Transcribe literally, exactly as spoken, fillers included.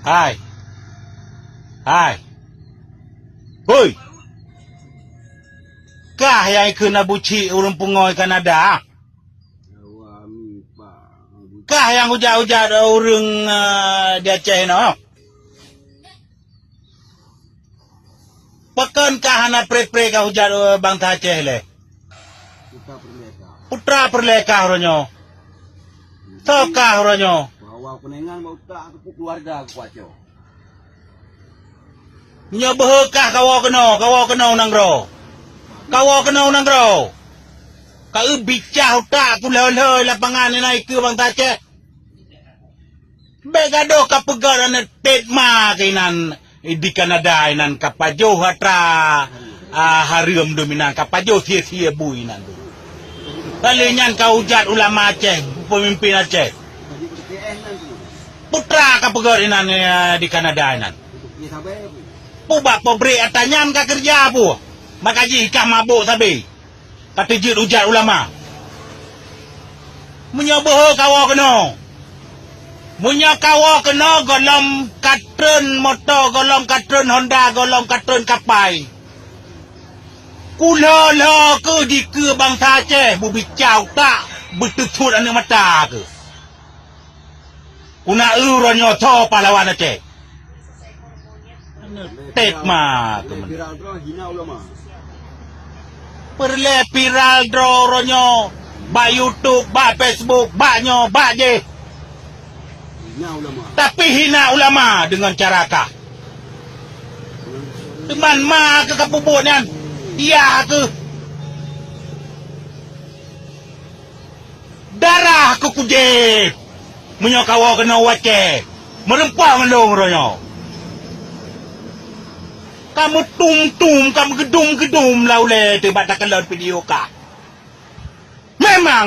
Hai. Hai. Hoi. Kah nyang ikheun Abu Chik ureuëng pungo Kanada? Kah nyang hujat-hujat ureuëng, eh, di Aceh inoe? Pakon kah hana pre-pre kah hujat, eh, bansa Aceh lé? Putra peureulée kah uroe nyoe. Soe kah uroe nyoe? Bahwa keunongan bak utak keu keuluwarga keu paco. Nyoe beuhe kah kawoe keunoe, kawoe keunoe u nanggroe. Kawoe keunoe u nanggroe. Ka eu bicah utak kulhôi-lhôi lapangan inan ikeue bansa Aceh. Bék gadôh ka peugah aneuk tet ma keu inan di Kanada inan ka pajoh atra, ah, hareuem dum inan ka pajoh sie-sie bui inan dum. Kali nyan ka hujat ulama Aceh, peumimpin Aceh. Putra ka peugah inan, eh, di Kanada inan. Pubak pabrik atra nyan ka keureuja peue? Maka jih ka mabök sabe. Ka teujeuet hujat ulama. Meunyoe beuhe kawoe keunoe, meunyoe kawoe keunoe gohlom ka treun moto, gohlom ka treun Honda, gohlom ka treun kapai, kulhôi-lhôi keuh dikeue bansa Aceh, beubica utak, beuteusut aneuk mata keuh. Kuna eu uroe nyoe soe pahlawan Aceh? Tet ma keumeunang. Peureulée viral droe uroe nyoe bak YouTube, bak Facebook, bak nyoe, bak jih. Tapi hina ulama deungon cara kah. Teuma ma keuh ka peubuet nyan, ya keuh. Darah keu kujéb. Meunyoe kawoe keunoe u Aceh, meureumpok ngon lôn uroe nyoe. Ka meutum-tum, ka meugeudum-geudum lam ulée teuh bak takalon video kah. Memang